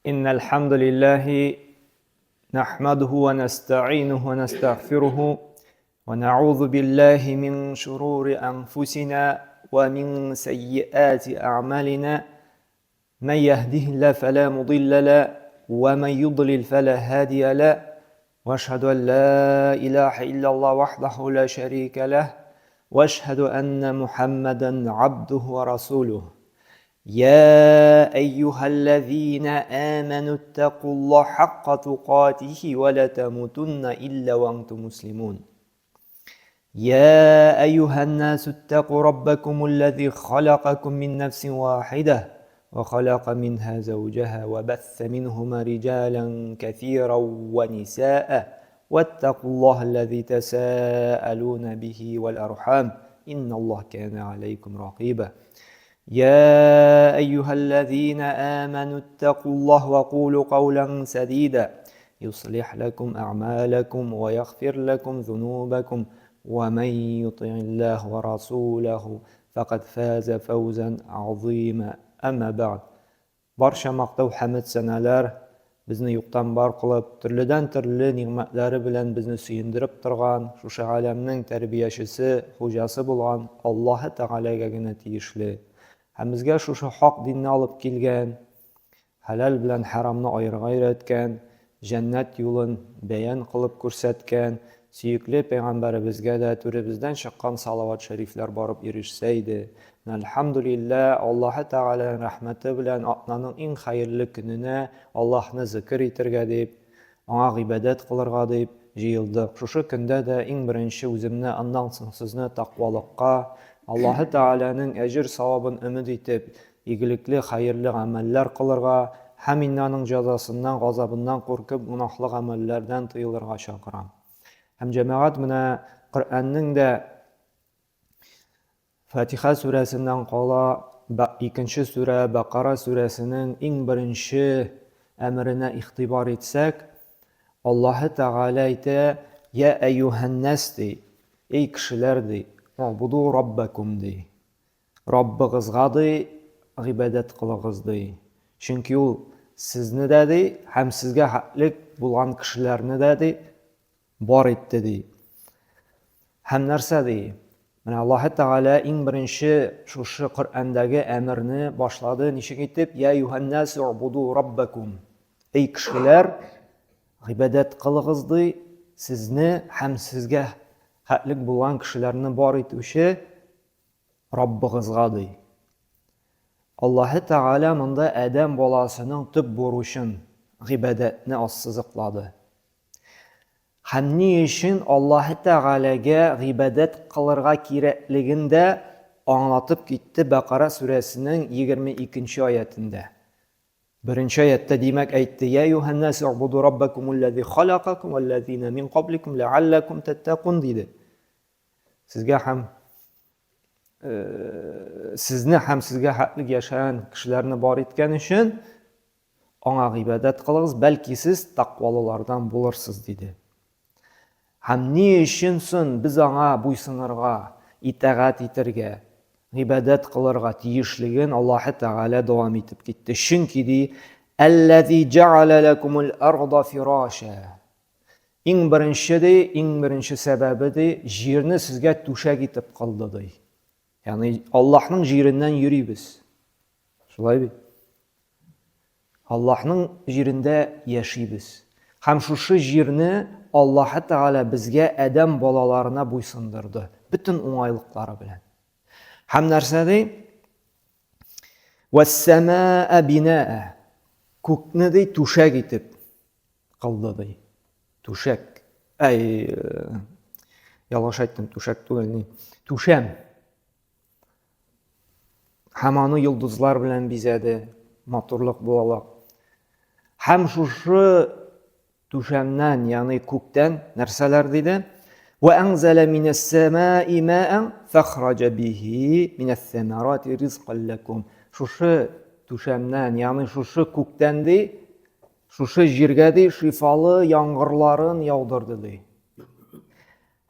إن الحمد لله نحمده ونستعينه ونستغفره ونعوذ بالله من شرور أنفسنا ومن سيئات أعمالنا من يهده الله فلا مضل له ومن يضلل فلا هادي له واشهد أن لا إله إلا الله وحده لا شريك له واشهد أن محمدا عبده ورسوله يا أيها الذين آمنوا اتقوا الله حق تقاته ولا تموتن إلا وأنتم مسلمون يا أيها الناس اتقوا ربكم الذي خلقكم من نفس واحدة وخلق منها زوجها وبث منهما رجالا كثيرا ونساء واتقوا الله الذي تساءلون به والأرحام إن الله كان عليكم رقيبا يا أيها الذين آمنوا اتقوا الله وقولوا قولا سديدا يصلح لكم أعمالكم ويغفر لكم ذنوبكم ومن يطع الله ورسوله فقد فاز فوزا عظيما أما بعد Барча мактау хәмед сәналәр безне юктан бар кылып, төрледән-төрле нигъмәтләре белән безне сөендереп торган, шушы галәмнең тәрбиячесе, хуҗасы булган Аллаһы Тәгаләгә генә тиешле. Һәм безгә шушы хак динне алып килгән, хәләл белән хәрамны аерырга өйрәткән, җәннәт юлын бәян кылып күрсәткән сөекле пәйгамбәребезгә дә түребездән чыккан салават шәрифләр барып ирешсә иде. Әлхәмдүлилләһ, Аллаһы Тәгаләнең рәхмәте белән атнаның иң хәерле көненә Аллаһны зикер итергә дип, Аңа гыйбадәт кылырга дип җыелдык. Шушы көндә дә иң беренче үземне, аннан соң сезне тәкъвалыкка, Аллаһы Тәгаләнең әҗер-савабын өмет итеп, игелекле, хәерле гамәлләр кылырга һәм инде аның җәзасыннан, газабыннан куркып, гөнаһлы гамәлләрдән тыелырга чакырам. Һәм җәмәгать менә Коръәннең дә Фатиха сүрәсеннән кала икенче сүрә Бакара сүрәсенең иң беренче әмеренә игътибар итсәк, Аллаһы Тәгалә әйтә, Я әйюһәннәс ди, эй кешеләр ди, угбуду раббакум ди. Раббыгызга, ди, гыйбадәт кылыгыз, ди. Чөнки ул сезне дә, ди, һәм сезгә хәтлек булган кешеләрне дә, ди, бар итте, ди. Һәм нәрсә ди? Менә Аллаһы Тәгалә иң беренче шушы Коръәндәге әмерне башлады. Ничек итеп? Я юһәннәс угбуду раббакум. Эй кешеләр, гыйбадәт кылыгыз, ди, сезне һәм сезгә хәтлек булган кешеләрне бар итүче Раббыгызга, ди. Аллаһы Тәгалә монда адәм баласының төп бурычын, гыйбадәтне ассызыклады. Һәм ни өчен Аллаһы Тәгаләгә гыйбадәт кылырга кирәклеген дә аңлатып китте Бәкара сүрәсенең 22 нче аятендә. Беренче аятта, димәк, әйтте, Я юһәннәс угбуду раббакумуллази халакакум валлазина мин кабликум ләаллакум таттакун диде. Сезгә һәм сезне һәм сезгә хәтлек яшәгән кешеләрне бар иткән өчен аңа гыйбадәт кылыгыз, бәлки сез тәкъвалылардан булырсыз, диде. Һәм ни өчен соң без аңа буйсынырга, итагать итәргә, гыйбадәт кылырга тиешлеген Аллаһы Тәгалә дәвам итеп китте. Чөнки ди, Әлләзи җәгәлә ләкумул арда фираша. Иң беренче ди, иң беренче сәбәбе ди, җирне сезгә түшәк итеп кылды ди. Ягъни Аллаһның җиреннән йөрибез. Шулай бит? Аллаһның җирендә яшибез. Һәм шушы җирне Аллаһы Тәгалә безгә адәм балаларына буйсындырды, бөтен уңайлыклары белән. Һәм нәрсә ди? Вәссәмәә бинәә. Күкне ди түшәк итеп кылды ди. Түшәк. Әй, э, ялгыш әйттем, түшәк түгел, ни. Түшәм. Һәм аны йолдызлар белән бизәде, матурлык булалак. Һәм шушы түшәмнән, ягъни күктән нәрсәләр диде? Ва анзала минас самаи маан фахраҗа бихи минас самарати ризкан лакум. Шушы түшәмнән, ягъни шушы күктән ди, Шушы җиргә ди шифалы яңгырларын яудырды ди.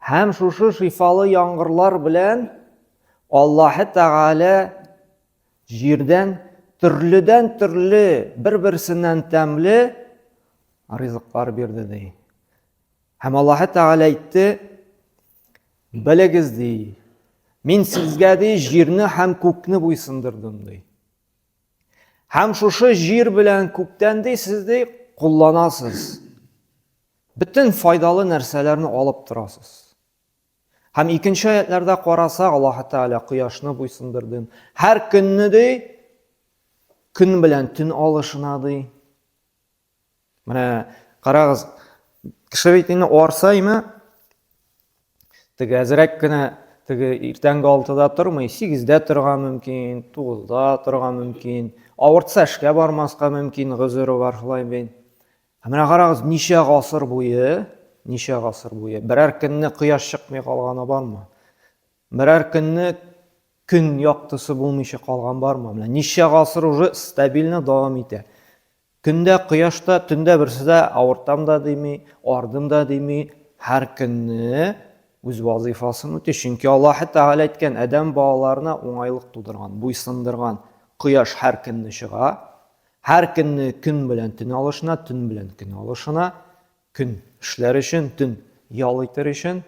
Һәм шушы шифалы яңгырлар белән Аллаһы Тәгалә җирдән төрледән төрле, бер-берсеннән тәмле ризыклар бирде, ди. Һәм Аллаһы Тәгалә әйтте, белегез, ди, мин сезгә, ди, җирне һәм күкне буйсындырдым, ди. Һәм шушы җир белән күктән, ди, сез, ди, кулланасыз. Бөтен файдалы нәрсәләрне алып торасыз. Һәм икенче аятларда карасак, Аллаһы Тәгалә кояшны буйсындырды. Һәр көнне, ди, көн белән төн алышына, ди. Менә карагыз, кеше бит инде арса име, теге әзрәк кенә теге иртәнге 6-да тормый, 8-дә торырга мөмкин, 9-да торырга мөмкин. Авыртса эшкә бармаска мөмкин, гозере бар шулай бит. Ә менә карагыз, ничә гасыр буе, ничә гасыр буе берәр көнне кояш чыкмый калганы бармы? Берәр көнне көн яктысы булмыйча калган бармы? Менә ничә гасыр уже стабильно дәвам итә. Көндә кояш та, төндә берсе дә авыртам да дими, ардым да дими, һәр көнне үз вазыйфасын үти. Чөнки Аллаһы Тәгалә әйткән, адәм балаларына уңайлык тудырган, буйсындырган. Кояш һәр көнне чыга, һәр көнне көн белән төн алышына, төн белән көн алышына. Көн эшләр өчен, төн ял итер өчен.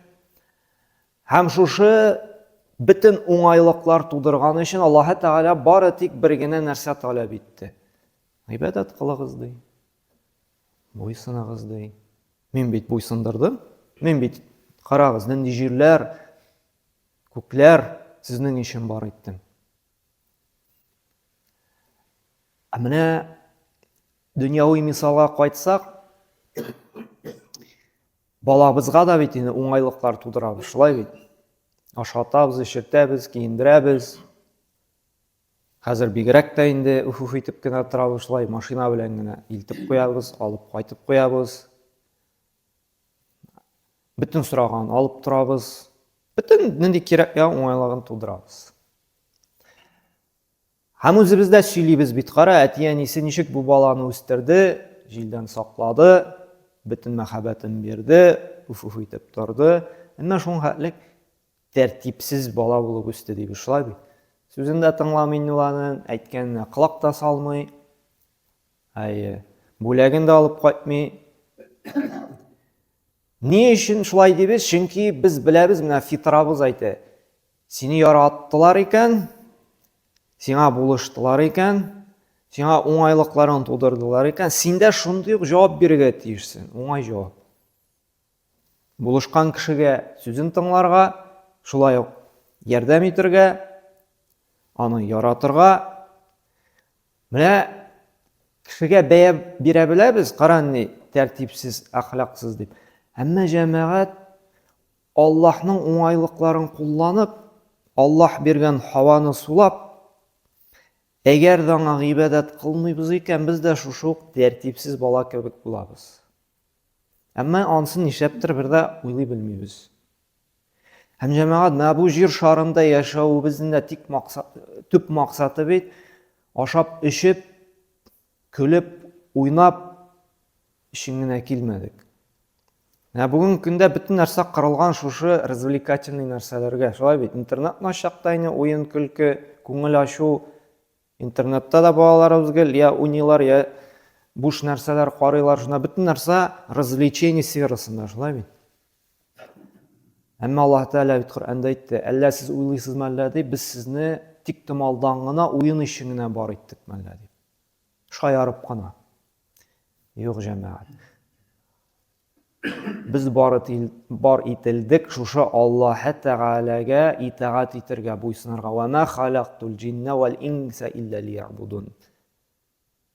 Һәм шушы бөтен уңайлыклар тудырган өчен Аллаһы Тәгалә бары тик бер генә нәрсә таләп итте. Гыйбадәт кылыгыз, ди. Буйсыныгыз, ди. Мин бит буйсындырдым. Мин бит, карагыз, нинди җирләр, күкләр сезнең өчен бар иттем. Ә менә дөньяви мисалга кайтсак, балабызга да бит инде уңайлыклар тудырабыз, шулай бит? Ашатабыз, эчертәбез, киендерәбез. Хәзер бигрәк тә инде уф-уф итеп кенә торабыз шулай, машина белән генә илтеп куябыз, алып кайтып куябыз. Бөтен сораган алып торабыз. Бөтен нинди кирәк ягын уңайлыгын тудырабыз. Һәм үзебез дә сөйлибез бит, кара, әти-әнисе ничек бу баланы үстерде, җилдән саклады, бөтен мәхәббәтен бирде, уф-уф итеп торды. Әмма шуның хәтлек тәртипсез бала булып үсте дибез, шулай бит? Сүзен дә тыңламый инде ул аның, әйткәненә колак та салмый. Әйе, бүләген дә алып кайтмый. Ни өчен шулай дибез? Чөнки без беләбез, менә фитрабыз әйтә. Сине яраттылар икән, сиңа булыштылар икән, сиңа уңайлыкларын тудырдылар икән, син дә шундый ук җавап бирергә тиешсең, уңай җавап. Булышкан кешегә сүзен тыңларга, шулай ук ярдәм итергә, аны яратырга. Менә кешегә бәя бирә беләбез, кара ни тәртипсез, әхлаксыз дип. Әмма җәмәгать Аллаһның уңайлыкларын кулланып, Аллаһ биргән һаваны сулап, әгәр дә аңа гыйбадәт кылмыйбыз икән, без дә шушы ук тәртипсез бала кебек булабыз. Әмма ансын нишләптер бер дә уйлый белмибез. Һәм җәмәгать, менә бу җир шарында яшәвебезнең дә тик максат, төп максаты бит ашап, эчеп, көлеп, уйнап өчен генә килмәдек. Менә бүгенге көндә бөтен нәрсә корылган шушы развлекательный нәрсәләргә. Шулай бит, интернет начакта инде уен, көлке, күңел ачу, Интернетта да балаларыбыз гел я уйныйлар, я буш нәрсәләр карыйлар. Шунда бөтен нәрсә развлечение сферасында, шулай бит? Әмма Аллаһ Тәгалә бит Коръәндә әйтте, әллә сез уйлыйсызмы әллә дип, без сезне тик томалдан гына уен өчен генә бар иттек мәллә дип. Шаярып кына. Юк, җәмәгать. Без бары бар ителдек шушы Аллаһы Тәгаләгә итагать итергә, буйсынырга. Ва ма халактул җиннә вәл инса илля лиябудун.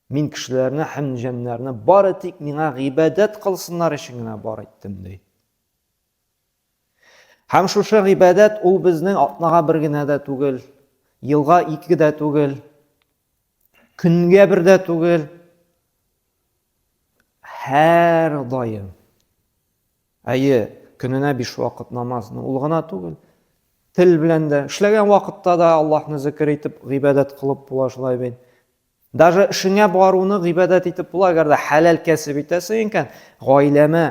Мин кешеләрне һәм җәннәрне бары тик миңа гыйбадәт кылсыннар өчен генә бар иттем, ди. Һәм шушы гыйбадәт ул безнең атнага бер генә дә түгел, елга ике дә түгел, көнгә бер дә түгел, Һәр даим. Әйе, көненә биш вакыт намазны ул гына түгел. Тел белән дә, эшләгән вакытта да Аллаһны зикер итеп, гыйбадәт кылып була шулай бит. Даже эшеңә баруны гыйбадәт итеп була, әгәр дә хәләл кәсеп итәсең икән, гаиләмә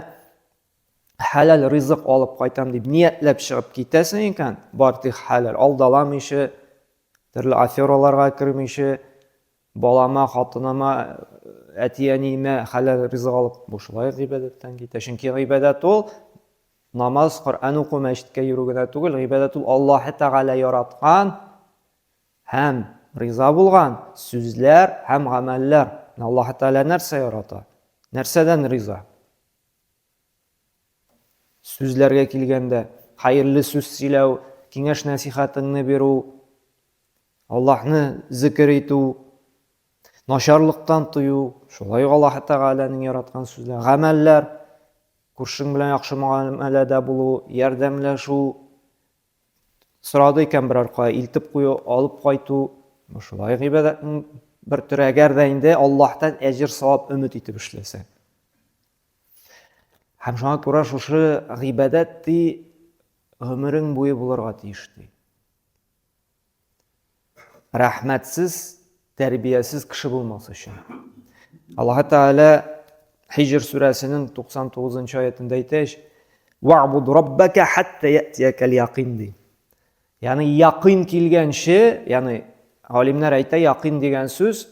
хәләл ризык алып кайтам дип ниятләп чыгып китәсең икән, бар тик хәләл, алдаламыйча, төрле афераларга кермичә, Балама, хатыныма, әти-әниемә хәләл ризык алып, бу шулай гыйбадәттән китә. Чөнки гыйбадәт ул намаз, Коръән уку, мәчеткә йөрү генә түгел, гыйбадәт ул Аллаһы Тәгалә яраткан һәм риза булган сүзләр һәм гамәлләр. Аллаһы Тәгалә нәрсә ярата? Нәрсәдән риза? Сүзләргә килгәндә, хәерле сүз сөйләү, киңәш-нәсихәтеңне бирү, Аллаһны зикер итү, начарлыктан тыю, шулай ук Аллаһ Тәгаләнең яраткан сүзләре, гамәлләр, күршең белән яхшы мөгамәләдә булу, ярдәмләшү, сорады икән берәр кая илтеп кую, алып кайту, бу шулай гыйбадәтнең бер төре, әгәр дә инде Аллаһтан әҗер-савап өмет итеп эшләсәң. Һәм шуңа күрә шушы гыйбадәт ди гомерең буе булырга тиеш ди. Рәхмәтсез, тәрбиясез кеше булмас өчен. Аллаһ Тәгалә Хиҗр сүрәсенең 99 аятында әйтә, "Ва'буд раббака хатта я'тиякал якин" ди. Ягъни якин килгәнче, ягъни галимнәр әйтә, якин дигән сүз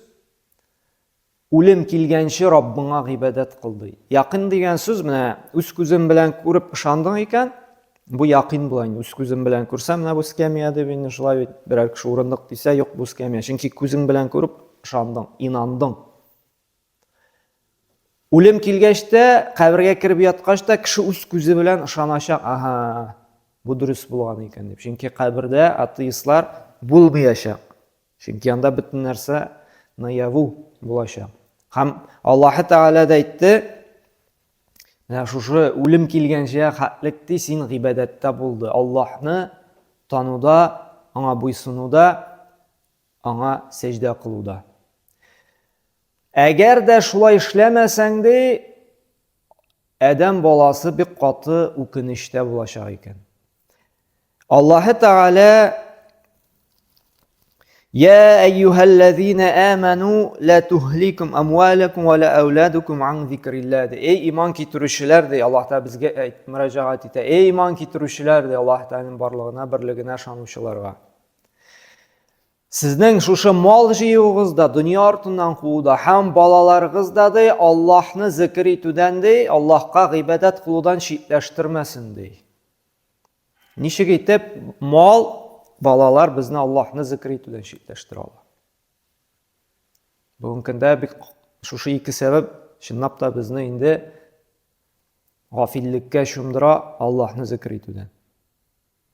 Үлем килгәнче Раббыңа гыйбадәт кыл, ди. Якын дигән сүз менә үз күзем белән күреп ышандың икән, бу якын була инде. Үз күзем белән күрсәм, менә бу скәмия дип инде шулай бит берәр кеше урындык дисә, юк бу скәмия. Чөнки күзең белән күреп ышандың, инандың. Үлем килгәч тә, кабергә кереп яткач та кеше үз күзе белән ышаначак, аһа, бу дөрес булган икән дип. Чөнки кабердә атеистлар булмаячак. Чөнки анда бөтен нәрсә наяву булачак. Һәм Аллаһы Тәгалә дә әйтте, менә шушы үлем килгәнчә хәтлек ди, син гыйбадәттә булды. Аллаһны тануда, аңа буйсынуда, аңа сәҗдә кылуда. Әгәр дә шулай эшләмәсәң ди, адәм баласы бик каты үкенечтә булачак икән. Аллаһы Тәгалә Я әйюһәлләзина аману ла тухликум амвалакум ва ла ауладукум ан зикрилла. Эй иман китерүчеләр ди, Аллаһ Тәгалә безгә әйт, мөрәҗәгать итә. Эй иман китерүчеләр ди, Аллаһ Тәгаләнең барлыгына, берлегенә ышанучыларга. Сезнең шушы мал җыюыгыз да, дөнья артыннан куу да һәм балаларыгыз да ди, Аллаһны зикр итүдән ди, Аллаһка гыйбадәт кылудан читләштермәсен ди. Ничек итеп мал, балалар безне Аллаһны зикр итүдән читләштерә ала? Бүгенге көндә бик шушы ике сәбәп чынлап та безне инде гафиллеккә чумдыра Аллаһны зикр итүдән.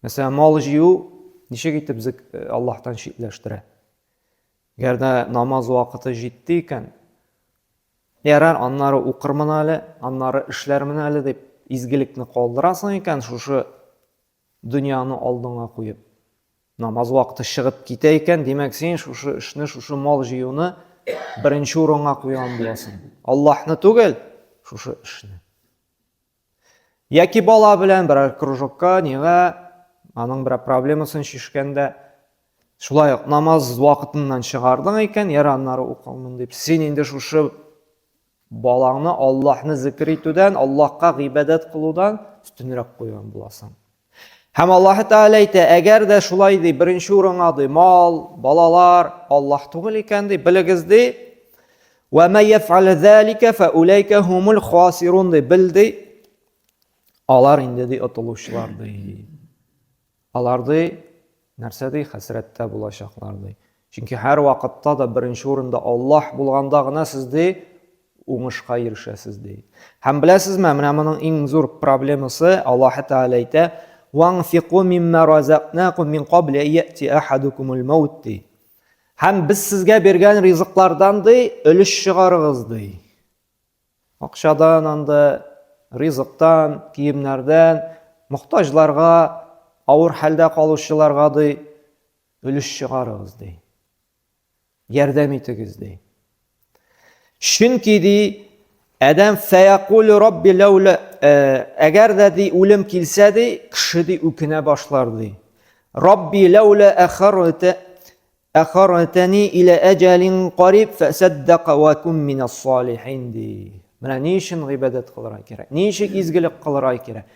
Мәсәлән, мал җыю ничек итеп Аллаһтан читләштерә? Әгәр дә намаз вакыты җитте икән, Ярар, аннары укырмын әле, аннары эшләрмен әле дип изгелекне калдырасың икән, шушы дөньяны алдыңа куеп. Намаз вакыты чыгып китә икән, димәк, син шушы эшне, шушы мал җыюны беренче урынга куйган буласың. Аллаһны түгел, шушы эшне. Яки бала белән берәр кружокка, нигә, аның берәр проблемасын чишкәндә, шулай ук намаз вакытыннан чыгардың икән, яра аннары укырмын дип, син инде шушы балаңны Аллаһны зикр итүдән, Аллаһка гыйбадәт кылудан өстенрәк куйган буласың. Һәм Аллаһ Тәгалә әйтә, әгәр дә шулай ди, беренче урынга ди, мал, балалар, Аллаһ түгел икән ди, белегез ди. Ва ма яф'ал залика фа улайка хумул хасирун ди, бел ди. Алар инде ди отылучылар ди. Алар ди, нәрсә ди, хәсрәттә булачаклар ди. Чөнки һәр вакытта да беренче урында Аллаһ булганда гына сез ди уңышка ирешәсез ди. Һәм беләсезме, менә моның иң зур проблемасы Аллаһ Тәгалә әйтә: "Ванфику мимма разакнакум мин кабли яти ахадукумул маут" ди. Һәм без сезгә биргән ризыклардан ди, өлеш чыгарыгыз ди. Акчадан анда, ризыктан, киемнәрдән, мохтаҗларга, авыр хәлдә калучыларга ди, өлеш чыгарыгыз ди. Ярдәм итегез, ди. Чөнки, ди, адәм фәякулю рабби ләүлә, э, әгәр дә, ди, үлем килсә, ди, кеше, ди, үкенә башлар, ди. Рабби ләүлә әхәртә әхәртәни илә әҗәлин кариб фәсәддәка вә кун минас салихин, ди. Менә ни өчен гыйбадәт кылырга кирәк? Ни өчен изгелек кылырга кирәк?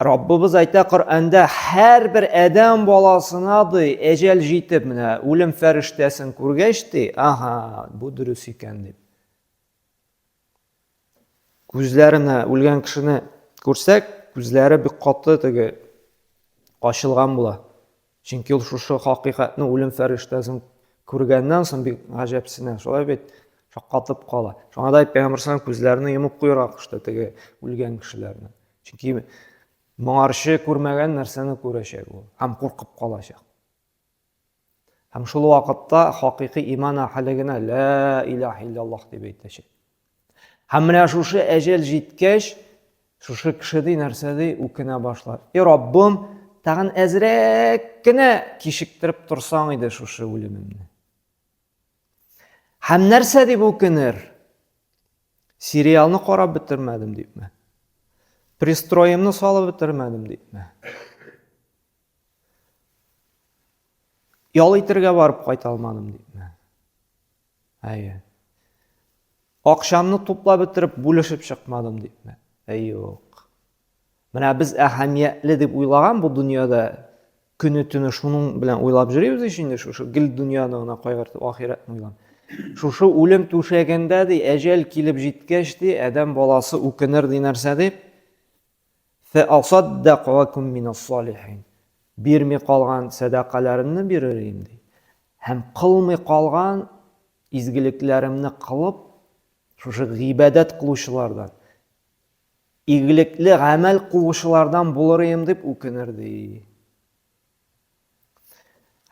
Раббыбыз әйтә Коръәндә, һәрбер адәм баласына ди, әҗәл җитеп, менә үлем фәрештәсен күргәч ди, ага, бу дөрес икән дип. Күзләренә үлгән кешене күрсәк, күзләре бик каты теге ачылган була. Чөнки ул шушы хакыйкатьне үлем фәрештәсен күргәннән соң бик гаҗәпсенә, шулай бит, шаккатып кала. Шуңа да Пәйгамбәр саллаллаху күзләрне йомып куярга кушты теге үлгән кешеләрне. Чөнки моңарчы күрмәгән нәрсәне күрәчәк ул һәм куркып калачак. Һәм шул вакытта хакыйкый иман әһеле генә ла илаһ илляллаһ дип әйтәчәк. Һәм менә шушы әҗәл җиткәч, шушы кеше ди нәрсә ди, үкенә башлар. И Раббым, тагын әзрәк кенә кичектереп торсаң иде шушы үлемемне. Һәм нәрсә дип үкенер? Сериалны карап бетермәдем дипме? Пристроемны салып бетермәдем дипме? Ял итергә барып кайта алмадым дипме? Әйе. Акчамны туплап бетереп бүлешеп чыкмадым дипме? Әй юк. Менә без әһәмиятле дип уйлаган бу дөньяда көне төне шуның белән уйлап йөрибез ич инде шушы гел дөньяны гына кайгыртып ахирәтне уйлап. Шушы үлем түшәгендә ди әҗәл килеп җиткәч ди адәм баласы үкенер ди нәрсә дип? Фәасаддак вә кун минәс-салихин. Бирми калган сәдакаләремне бирер идем, ди. Һәм кылмый калган изгелекләремне кылып, шушы гыйбадәт кылучылардан, игелекле гамәл кылучылардан булыр идем дип үкенер, ди.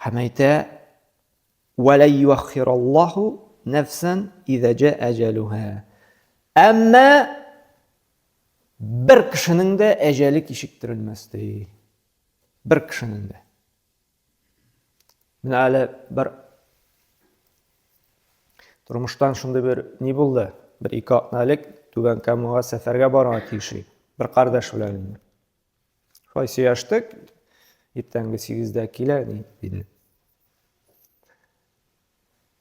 Һәм әйтә, Вә лән юәххираллаһу нәфсән изә җәә әҗәлүһә. Әмма бер кешенең дә әҗәле кичектерелмәс ди. Бер кешенең дә. Менә әле бер тормыштан шундый бер ни булды? Бер ике атна элек Түбән Камага сәфәргә барырга тиеш идек. Бер кардәш белән инде. Шулай сөйләштек. Иртәнге 8-дә килә, ни диде.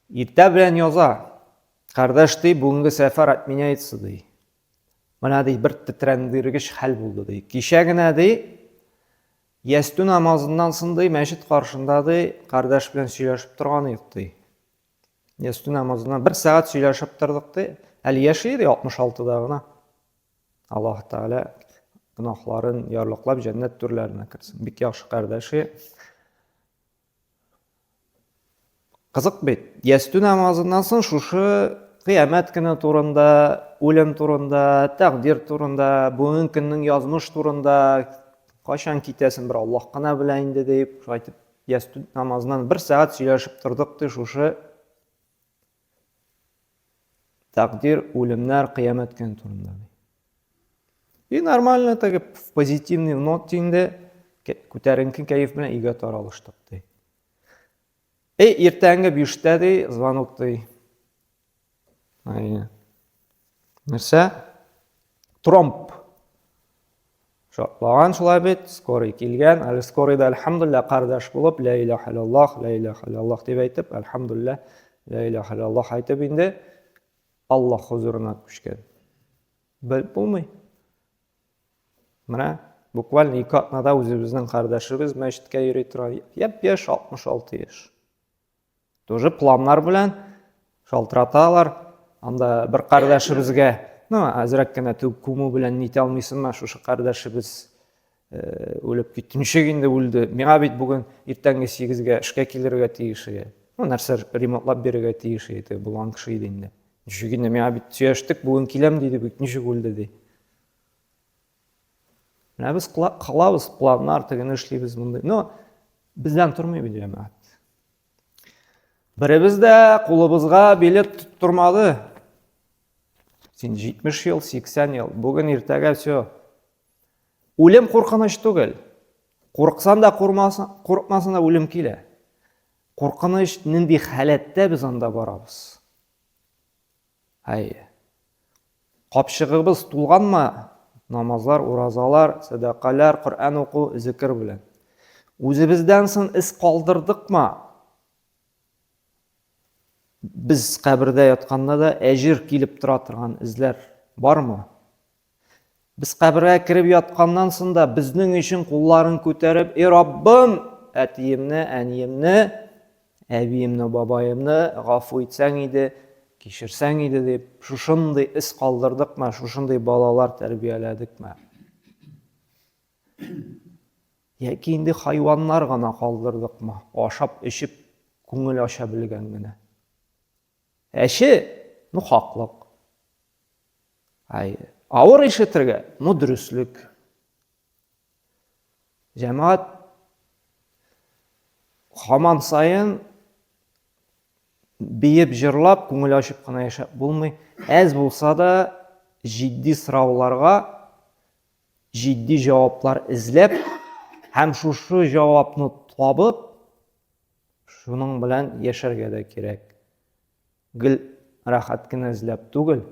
Иртә белән яза. Кардәш ди, бүгенге сәфәр отменяется ди. Менә ди бер тетрәндергеч хәл булды ди. Кичә генә ди, ястү намазыннан соң ди, мәчет каршында ди, кардәш белән сөйләшеп торган идек ди. Ястү намазыннан бер сәгать сөйләшеп тордык ди. Әле яши ди, 66-да гына. Аллаһ Тәгалә гөнаһларын ярлыклап җәннәт түрләренә кертсен. Бик яхшы кардәше. Кызык бит. Ястү намазыннан соң шушы кыямәт көне турында, үлем турында, тәкъдир турында, бүгенге көннең язмыш турында, кайчан китәсен бер Аллаһ кына белә инде дип, шулай итеп ястү намазыннан бер сәгать сөйләшеп тордык ди шушы Тәкъдир, үлемнәр, кыямәт көне турында. И нормально теге в позитивный ноте инде күтәренке кәеф белән өйгә таралыштык ди. Эй, иртәнге биштә ди, звонок ди. Ай. Нәрсә? Тромб. Шартлаган шулай бит, скорый килгән. Әле скорыйда, әлхәмдулилла, кардәш булып, ла илаһа иллаллаһ, ла илаһа иллаллаһ дип әйтеп, әлхәмдулилла, ла илаһа иллаллаһ әйтеп инде Аллаһ хозурына күчкән. Белеп булмый. Менә буквально ике атнада үзебезнең кардәшебез мәчеткә йөри тора. Япь-яшь, 66 яшь. Тоже планнар белән шалтыраталар. Анда бер кардәшебезгә, ну, әзрәк кенә күмү белән нитә алмыйсыңмы, шушы кардәшебез э, үлеп китте. Ничек инде үлде? Миңа бит бүген иртәнге 8-гә эшкә килергә тиеш иде. Ну, нәрсә ремонтлап бирергә тиеш иде, булган кеше иде инде. Ничек инде миңа бит сөйләштек, бүген киләм диде бит, ничек үлде ди. Менә без кылабыз планнар, тегене эшлибез, мондый. Но бездән тормый бит җәмәгать. Беребез дә кулыбызга билет тоттырмады. Син 70 ел, 80 ел, бүген иртәгә все. Үлем куркыныч түгел. Курыксан да курмасын, курыкмасын да үлем килә. Куркыныч нинди халәттә без анда барабыз. Әйе. Капчыгыбыз тулганмы? Намазлар, уразалар, сәдакалар, Коръән уку, зикер белән. Үзебездән соң эз калдырдыкмы? Без кабердә ятканда да әҗер килеп тора торган эзләр бармы? Без кабергә кереп ятканнан соң да безнең өчен кулларын күтәреп, "И Раббым, әтиемне, әниемне, әбиемне, бабаемны гафу итсәң иде, кичерсәң иде" дип, шушындый эз калдырдыкмы, шушындый балалар тәрбияләдекме? Яки инде хайваннар гына калдырдыкмы? Ашап, эчеп, күңел ача белгән генә. Әче, ну хаклык. Ай, авыр ишетергә, ну дөреслек. Җәмәгать хаман саен биеп җырлап, күңел ачып кына яшәп булмый. Әз булса да җитди сорауларга җитди җаваплар эзләп һәм шушы җавапны табып, шуның белән яшәргә дә кирәк. Гел рәхәт кенә эзләп түгел.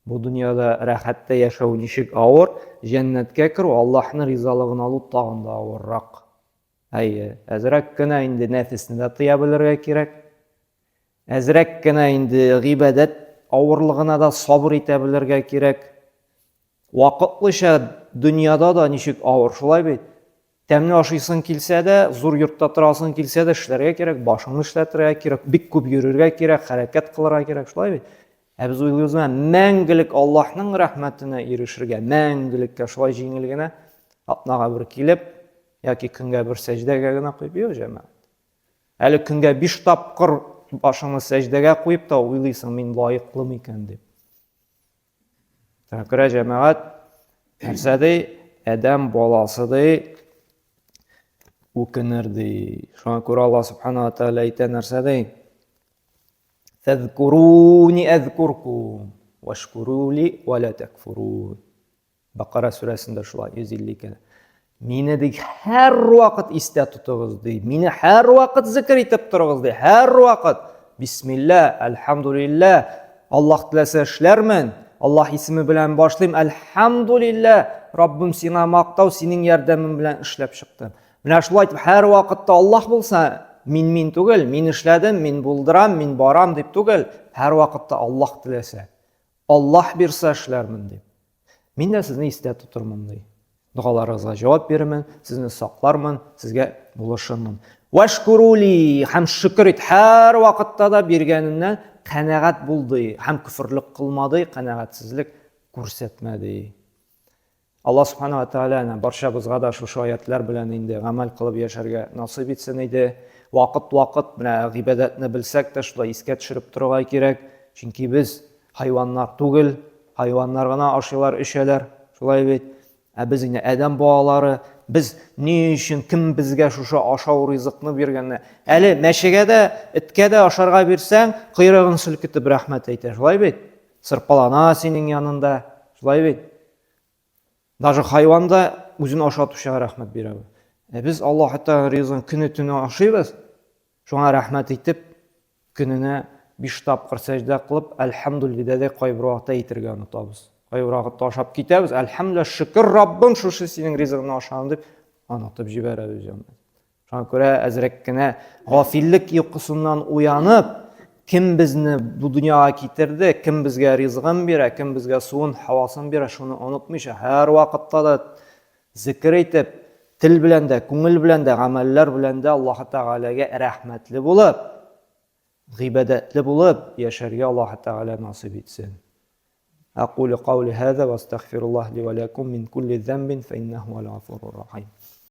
Бу дөньяда рәхәттә яшәү ничек авыр, җәннәткә керү, Аллаһның ризалыгын алу тагын да авыррак. Әйе, әзрәк кенә инде нәфесне дә тыя белергә кирәк. Әзрәк кенә инде гыйбадәт авырлыгына да сабыр итә белергә кирәк. Вакытлыча дөньяда да ничек авыр, шулай бит? Тәмле ашыйсың килсә дә, зур йортта торасың килсә дә, эшләргә кирәк, башыңны эшләтергә кирәк, бик күп йөрергә кирәк, хәрәкәт кылырга кирәк, шулай бит? Ә без уйлыйбыз менә мәңгелек Аллаһның рәхмәтенә ирешергә, мәңгелеккә шулай җиңел генә атнага бер килеп, яки көнгә бер сәҗдәгә генә куеп, юк, җәмәгать. Әле көнгә биш тапкыр башыңны сәҗдәгә куеп та уйлыйсың, мин лаеклы микән дип. Шуңа күрә җәмәгать нәрсә ди? Адәм баласы ди үкенер ди. Шуңа күрә Алла субхана ва тааля әйтә нәрсә ди? Фәзкуруни әзкуркум вашкурули ва ла такфурун. Бакара сүрәсендә шулай 152. Мине ди һәрвакыт истә тотыгыз ди. Мине һәрвакыт зикр итеп торыгыз ди. Һәрвакыт. Бисмилла, әлхәмдулилла. Аллаһ теләсә эшләрмен. Аллаһ исеме белән башлыйм. Әлхәмдулилла. Раббым сиңа мактау, синең ярдәмең белән эшләп чыктым. Менә шулай итеп һәрвакытта Аллаһ булса, мин мин түгел, мин эшләдем, мин булдырам, мин барам дип түгел, һәрвакытта Аллаһ теләсә. Аллаһ бирса эшләрмен дип. Мин дә сезне истә тотырмын ди. Догаларыгызга җавап бирермен, сезне саклармын, сезгә булышырмын. Вашкурули һәм шөкер ит һәр вакытта да биргәненнән канәгать булды һәм көферлек кылмады, канәгатьсезлек күрсәтмәде. Алла Субхана ва Тааля әнә барчабызга да шушы аятлар белән инде гамәл кылып яшәргә насыйп итсен иде. Вакыт-вакыт менә гыйбадәтне белсәк тә шулай искә төшереп торырга кирәк. Чөнки без хайваннар түгел, хайваннар гына ашыйлар, эчәләр, шулай бит. Ә без инде адәм балалары, без ни өчен кем безгә шушы ашау ризыкны биргәнне? Әле мәчегә дә, эткә дә ашарга бирсәң, койрыгын селкетеп рәхмәт әйтә, шулай бит? Сырпалана синең янында, шулай бит? Даже хайван да үзен ашатучыга рәхмәт бирә. Ә без Аллаһ Тәгалә ризыгын көне-төне ашыйбыз. Шуңа рәхмәт итеп, көненә биш тапкыр сәҗдә кылып, әлхәмдүлилләһ дә кайбер вакытта әйтергә онытабыз. Кайбер вакытта ашап китәбез, әлхәмдүлилләһ, шөкер Раббым, шушы синең ризыгыңны ашадым дип онытып җибәрәбез җәмәгать. Шуңа күрә әзрәк кенә гафиллек йокысыннан уянып, кем безне бу дөньяга китерде, кем безгә ризыгын бирә, кем безгә суын, һавасын бирә, шуны онытмыйча, һәрвакытта да зикер итеп, тел белән дә, күңел белән дә, гамәлләр белән дә Аллаһы Тәгаләгә рәхмәтле булып, гыйбадәтле булып яшәргә Аллаһы Тәгалә насыйп итсен. Әкулю каули һаза ва астагфируллаһ ли ва ләкум мин кулли зәмбин фә иннәһу хуәл гафурур рахим.